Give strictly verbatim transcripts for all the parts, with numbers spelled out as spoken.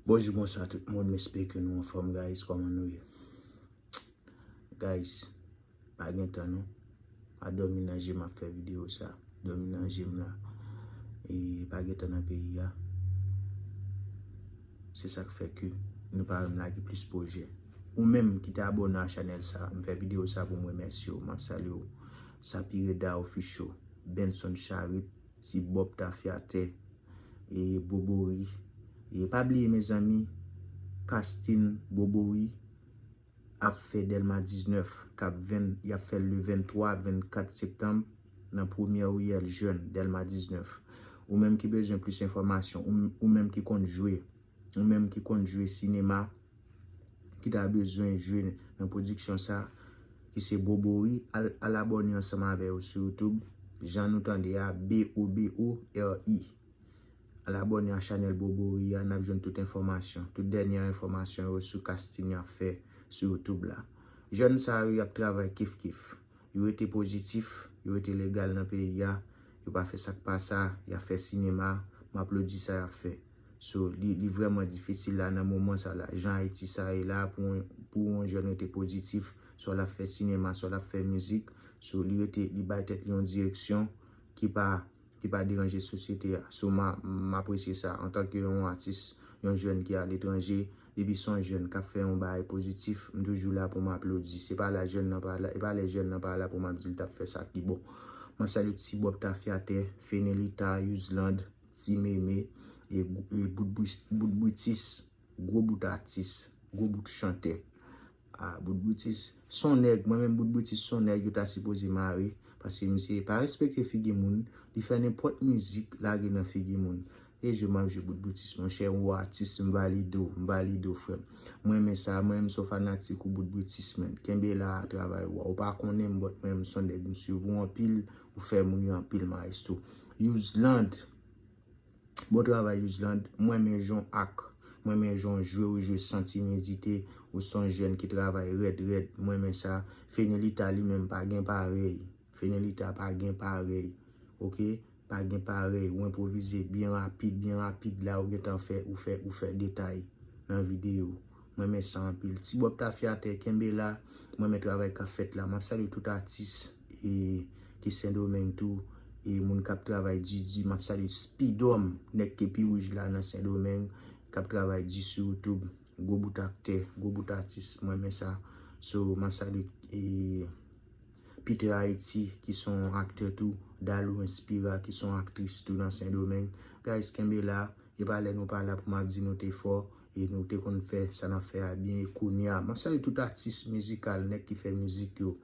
Bonjou, bonswa tout moun, m espere ke nou anfòm, guys. Kòman nou ye? Guys, pa gen tan non. Pa dòmi nan je m ap fè videyo sa. Dòmi nan je m la. E pa gen tan nan peyi a. Se sa k fè ke nou pa wè m lage plis pwojè. Ou menm ki te abòne a chanèl sa, m fè videyo sa pou m remèsye w. M ap salye w. Sapireda Official, Benson Charip, Ti Bòb Tafyatè, e Bobori. E pa bliye, mezanmi, Castin Bobori ap fè Dèlma diznèf, k ap venn, y ap fè l le venntwa, vennkat septanm, nan premyè riyèl jèn, Dèlma diznèf. Ou menm ki bezwen plis enfòmasyon, ou, ou menm ki konn jwe, ou menm ki konn jwe sinema, ki ta bezwen jwe nan pwodiksyon sa, ki se Bobori, al, al abòne ansanm avè yo sou YouTube, jan nou tande a, B O B O R I. Al abòne a chanèl Bobori a, n ap jwenn tout enfòmasyon, tout dènye enfòmasyon yo sou casting y ap fè sou YouTube la. Jèn sa yo, y ap travay kif kif. Yo rete pozitif, yo rete legal nan peyi a, yo pa fè sa k pa sa, y ap fè sinema, m aplodi sa y ap fè. So, li, li vrèman difisil la nan moman sa la. Jan Ayiti sa ye la, pou, pou yon jèn rete pozitif, swa l ap fè sinema, swa l ap fè mizik. So, li rete, li bay tèt li yon direksyon ki pa, ki pa deranje sosyete a. So, m a, m apresye sa antanke yon atis, yon jèn ki aletranje, depi se yon jèn k ap fè yon bagay pozitif, m toujou la pou m aplodi. Se pa la jèn nan pa la, e pa lè jèn nan pa la pou m ap di l t ap fè sa ki bon. M ap salye Ti Bòb Tafyatè, Fenelita, Yuzland, Ti Meme, e, e bout, bris- bout britis, gwo bout atis, gwo bout chantè. A, bout britis, son nèg, mwen menm bout britis son nèg yo ta sipoze mare, paske misye pa respekte figi moun, li fè nenpòt mizik lage nan figi moun. E jwe m ap jwe bout britis, monchè, ou atis, m valide w, m valide w, frè m. Mwen renmen sa, mwen menm se yon fanatik ou bout britis, menn. Kenbe la, travay ou a. Ou pa konnen m, but mwen menm se yon nèg m swiv ou anpil, ou fè m ri anpil, maestro. Yuzland, bon travay, Yuzland. Mwen renmen jan w ak, mwen renmen jan w jwe, ou jwe san timidite, ou se yon jèn ki travay rèd, rèd. Mwen renmen sa. Fenelita li menm pa gen parèy. Fenelita pa gen parèy. Oke? Pa gen parèy. Ou enpwovize byen rapid, byen rapid la, ou gentan fè, ou fè, ou fè detay nan videyo. Mwen renmen sa anpil. Ti Bòb Tafyatè, kenbe la. Mwen renmen travay k ap fèt la. M ap salye tout atis e, ki Sendomeng tou. E moun k ap travay di, di, m ap salye Spidòm, nèg ki pi wouj la nan Sendomeng, k ap travay di sou YouTube. Gwo bout aktè, gwo bout atis, mwen renmen sa. So, m ap salye, e, Peter Haiti, ki se yon aktè tou, Dalou Inspira, ki se yon aktris tou nan Sendomeng. Guys, kenbe la, e pa lè nou pa la pou m ap di nou te fò, e nou te konn fè sa n ap fè a byen, e kounye a. M ap salye tout atis mizikal, nèg ki fè mizik yo.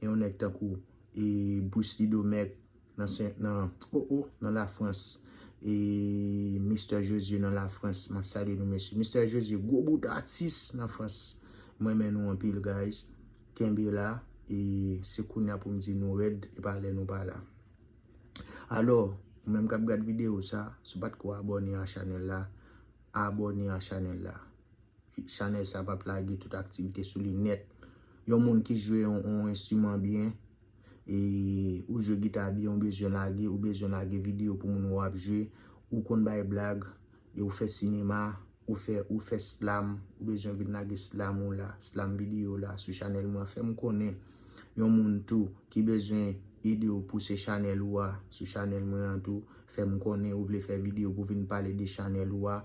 E yon nèg tankou, e Bruce Lidomèk, nan Sen, nan, o, o, nan Lafrans. E Mister Josué nan Lafrans, m ap salye nou, mesye. Mister Josué, gwo bout atis nan Frans. Mwen renmen nou anpil, guys. Kenbe la, e se kounye a pou m di nou rèd, e pa lè nou pa la. Alò, ou menm k ap gad videyo sa, si w pa t ko abòne a chanèl la, abòne a chanèl la. Chanèl sa p ap lage tout aktivite sou li nèt. Yon moun ki jwe yon, yon enstriman byen, e ou jwe gita byen, ou bezwen lage, ou bezwen lage videyo pou moun wè w ap jwe, ou konn bay blag, e ou fè sinema, ou fè, ou fè slam, ou bezwen vin lage slam ou la, slam videyo la sou chanèl mwen, fè m konnen. Yon moun tou ki bezwen ede w pouse chanèl ou a sou chanèl mwen an tou, fè m konnen ou vle fè videyo pou vin pale de chanèl ou a,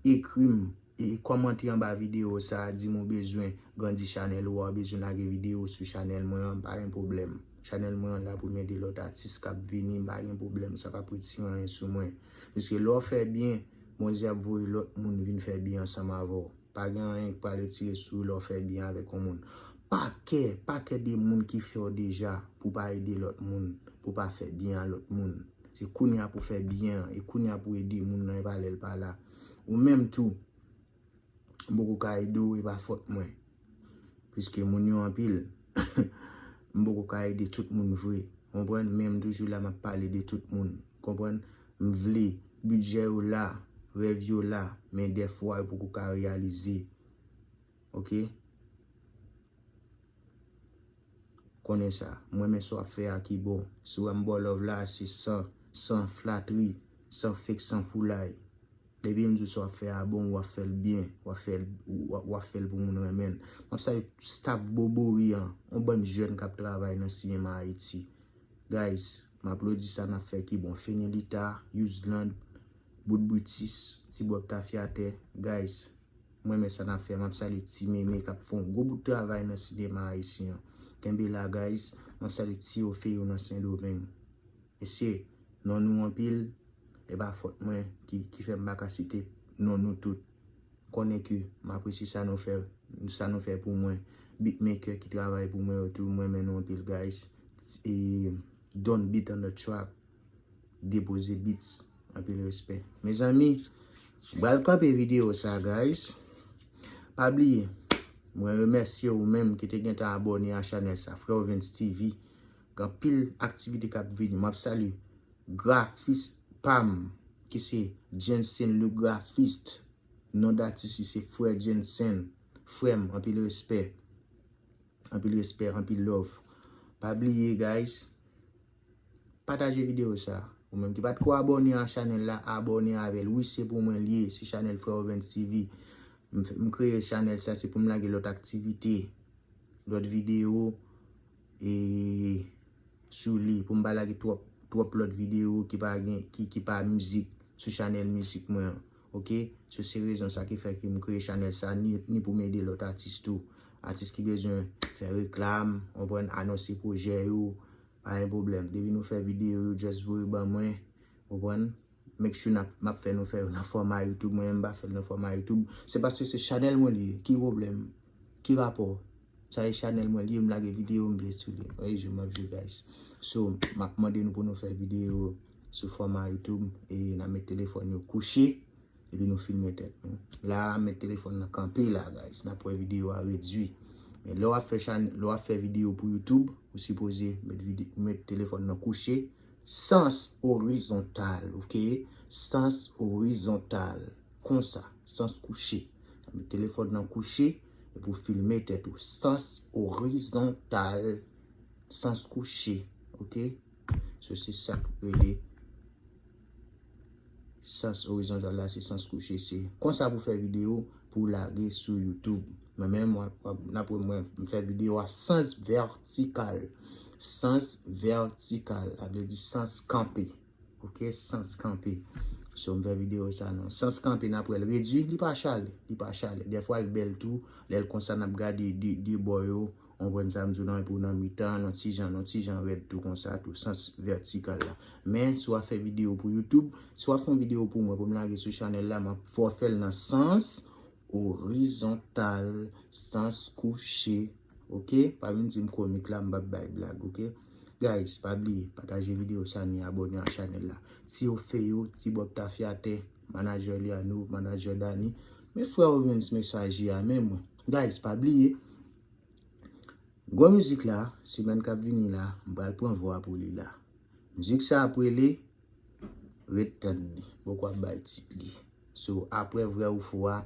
ekri m. E kòmante anba videyo sa a, di m ou bezwen grandi chanèl ou a, ou bezwen lage videyo sou chanèl mwen an, m pa gen pwoblèm. Chanèl mwen an la pou m ede lòt atis k ap vini, m pa gen pwoblèm, sa p ap retire anyen sou mwen. Piske lè w fè byen, Bondye ap voye lòt moun vin fè byen ansanm avè w. Pa gen anyen k pral retire sou ou lè w fè byen avèk yon moun. Pa kè, pa kè de moun ki fè w deja pou w pa ede lòt moun, pou w pa fè byen a lòt moun. Se kounye a pou w fè byen an, e kounye a pou w ede moun nan, e pa lè l pa la. Ou menm tou, m poko ka ede w, e pa fòt mwen. Piske moun yo anpil, m poko ka ede tout moun vre. Konprann? Men m toujou la, m ap pale de tout moun. Konprann? M vle, bidjè yo la, rèv yo la, men dèfwa yo poko ka reyalize. Oke? Konnen sa. Mwen, men sa w ap fè a ki bon. Si w wè m ba w love la, se san, san flatri, san fake, san foulay. Depi m di w sa w ap fè a bon, w ap fè l byen, w ap fè l, w ap, w ap fè l pou moun renmen l. M ap salye staff Bobori an, yon bann jèn k ap travay nan sinema Ayiti. Guys, m aplodi sa n ap fè ki bon. Fenelita, Yuzland, Bout Britis, Ti Bòb Tafyatè. Guys, m renmen sa n ap fè. M ap salye Ti Meme k ap fè yon gwo bout travay nan sinema ayisyen an. Kenbe la, guys. M ap salye Ti Ofeyo nan Sendomeng. Mesye, non nou anpil, e pa fòt mwen ki, ki fè m pa ka site non nou tout. Konnen ke m apresye sa nou fè, sa nou fè pou mwen. Beatmaker ki travay pou mwen yo tou, m renmen nou anpil, guys. E Don Beat on the track, Depoze Beats, anpil respè. Mezanmi, m pral kanpe videyo sa, guys. Pa bliye, mwen remèsye ou menm ki te gentan abòne a chanèl sa, Freo Vens T V. Gen anpil aktivite k ap vini. M ap salye grafis pa m, ki se Jensen le Graphiste. Non datis li se Frè Jensen. Frè m, anpil respè. Anpil respè, anpil love. Pa bliye, guys, pataje videyo sa. Ou menm ki pa t ko abòne a chanèl la, abòne avè l. Wi, se pou mwen l ye. Se chanèl Freo Vens T V. M, m kreye chanèl sa, se pou m lage lòt aktivite, lòt videyo, e, sou li, pou m pa lage twòp, twòp lòt videyo ki pa gen, ki, ki pa mizik sou chanèl mizik mwen an. Oke? So, se rezon sa ki fè ke m kreye chanèl sa, ni, ni pou m ede lòt atis tou. Atis ki bezwen fè reklam, konprann, anonse pwojè yo, pa gen pwoblèm. Depi nou fè videyo yo, just voye ban mwen, konprann? Make sure n ap, m ap fè nou fè yo nan fòma YouTube. Mwen menm m pa fè l nan fòma YouTube. Se paske se chanèl mwen li ye. Ki pwoblèm? Ki rapò? Sa e chanèl mwen li ye, m lage videyo m vle sou li. Anyen jou m ap jwe, guys. So, m ap mande nou pou nou fè videyo sou fòma YouTube e n a met telefòn yo kouche. Epi nou filme tèt nou. La a, met telefòn nan kanpe la, guys. N ap wè videyo a redui. Men lè w ap fè chan-, lè w ap fè videyo pou YouTube, ou sipoze met vide-, met telefòn nan kouche. Sans orizontal, oke? Sans orizontal. Konsa, sans kouche. Met telefòn nan kouche, epi w filme tèt ou. Sans orizontal, sans kouche, oke? So, se sa k rele sans orizontal la, se sans kouche. Se konsa pou fè videyo pou lage sou YouTube. Mwen menm, w ap, w ap, n ap wè mwen, m fè videyo a sans vètikal. Sans vètikal, sa vle di sans kanpe. Oke, sans kanpe. So, m fè videyo sa nan sans kanpe, n ap wè l redui, li pa chale, li pa chale. Dèfwa, l bèl tou, lè l konsa, n ap gade de, de bò yo, w konprann sa m di w nan, epi w nan mitan, nan ti jan, nan ti jan rèd tou konsa, tou sans vètikal la. Men, si w ap fè videyo pou YouTube, si w ap fè yon videyo pou mwen, pou m lage sou chanèl la, m ap fè w fè l nan sans orizontal, sans kouche, oke? Pa vin di m komik la, m p ap bay blag, oke? Guys, pa bliye, pataje videyo sa ni abòne a chanèl la. Ti Ofeyo, Ti Bòb Tafyatè, manajè Liano, manajè Dani. Men frè Ovens mesaj a, men mwen. Guys, pa bliye, gwo mizik la, semèn k ap vini la, m pral pran vwa pou li la. Mizik sa ap rele Ret tann li. Poko ap bay tit li. So, apre vrè ou fo a,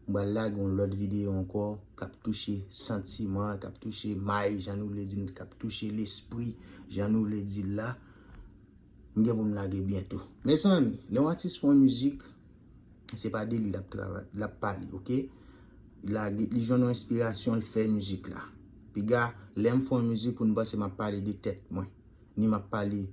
m pral lage yon lòt videyo ankò k ap touche santiman, k ap touche may, jan nou vle di l, k ap touche lespri, jan nou vle di l la. M gen pou m lage byento. Mezanmi, lè yon atis fè yon mizik, se pa de li l ap travay, l ap pale, oke? Lage, li jwenn yon enspirasyon, l fè mizik la. Piga, lè m fè yon mizik pou n panse m ap pale de tèt mwen, ni m ap pale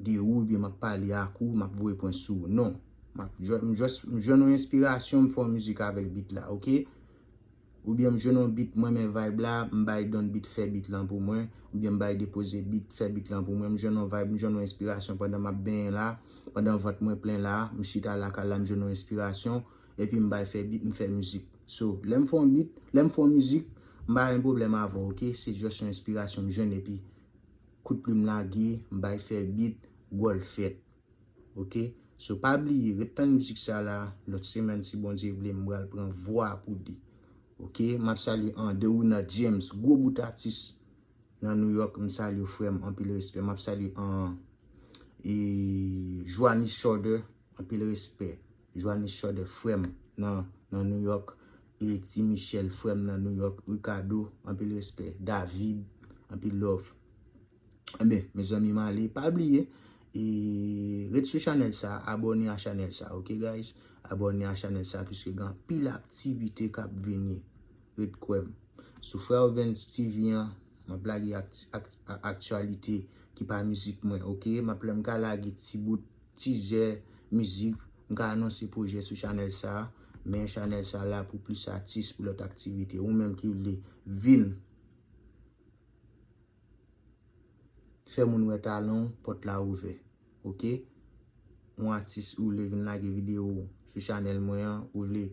de ou, oubyen m ap pale ak ou, m ap voye pwen sou ou. Non. M ap, m just, m jwenn yon enspirasyon, m fè yon mizik avèk beat la, oke? Oubyen m jwenn yon beat, mwen men vibe la, m bay Don Beat fè beat lan pou mwen, oubyen m bay Depoze Beat fè beat lan pou mwen, m jwenn yon vibe, m jwenn yon enspirasyon pandan m ap benyen la, pandan vant mwen plen la, m chita lakay la, m jwenn yon enspirasyon, epi m bay fè beat, m fè mizik. So, lè m fè yon beat, lè m fè yon mizik, m pa gen pwoblèm avè w, oke? Se just yon enspirasyon m jwenn, epi kout plim lage, m bay fè beat, gòl fèt. Oke? So, pa bliye, ret tann mizik sa la, lòt semèn, si Bondye vle, m pral pran vwa pou li. Oke? M ap salye an Dewina James, gwo bout atis nan New York, m salye w, frè m, anpil respè. M ap salye an, e, Joanis Chòdè, anpil respè. Joanis Chòdè, frè m, nan, nan New York. E Ti Michel, frè m, nan New York. Ricardo, anpil respè. David, anpil love. Enben, mezanmi, m ale. Pa bliye, e, ret sou chanèl sa, abòne a chanèl sa, oke, guys? Abòne a chanèl sa, piske gen anpil aktivite k ap vini. Ret kwè m. Sou Frè Ovens T V an, m ap lage akti- ak- a- aktyalite ki pa mizik mwen, oke? M ap lè m ka lage ti bout tizè mizik, m ka anonse pwojè sou chanèl sa, men chanèl sa la pou plis atis, pou lòt aktivite. Ou menm ki vle vin fè moun wè talan w, pòt la ouvè. Oke? Yon atis ou vle vin lage videyo w sou chanèl mwen an, ou vle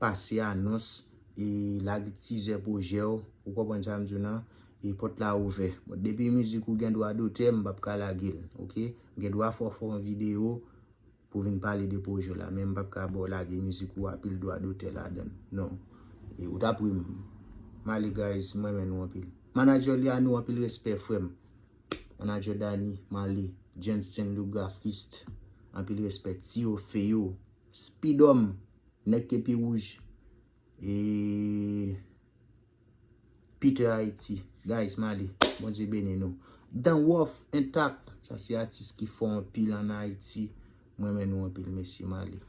pase anons e lage tizè pwojè w, ou konprann sa m di w nan, e pòt la ouvè. Bon, depi mizik ou gen dwa dotè, m p ap ka lage l, oke? M gen dwa fè w fè yon videyo pou vin pale de pwojè w la, men m p ap ka ba w lage mizik ou a pil dwa dotè ladan l. Non. E ou t ap ri m. Male guys, m renmen nou anpil. Manadjè Lianou, anpil respè, frè m. Manadjè Dani, Male, Jensen, le graphiste, anpil respè. Tiyo, Feyo, Spidòm, nèg ke pi wouj. E Peter Haiti. Guys, Male, Bondye beni nou. Dan Wof, entak. Sa se atis ki fò anpil ann Ayiti. M renmen nou anpil, mesye, Male.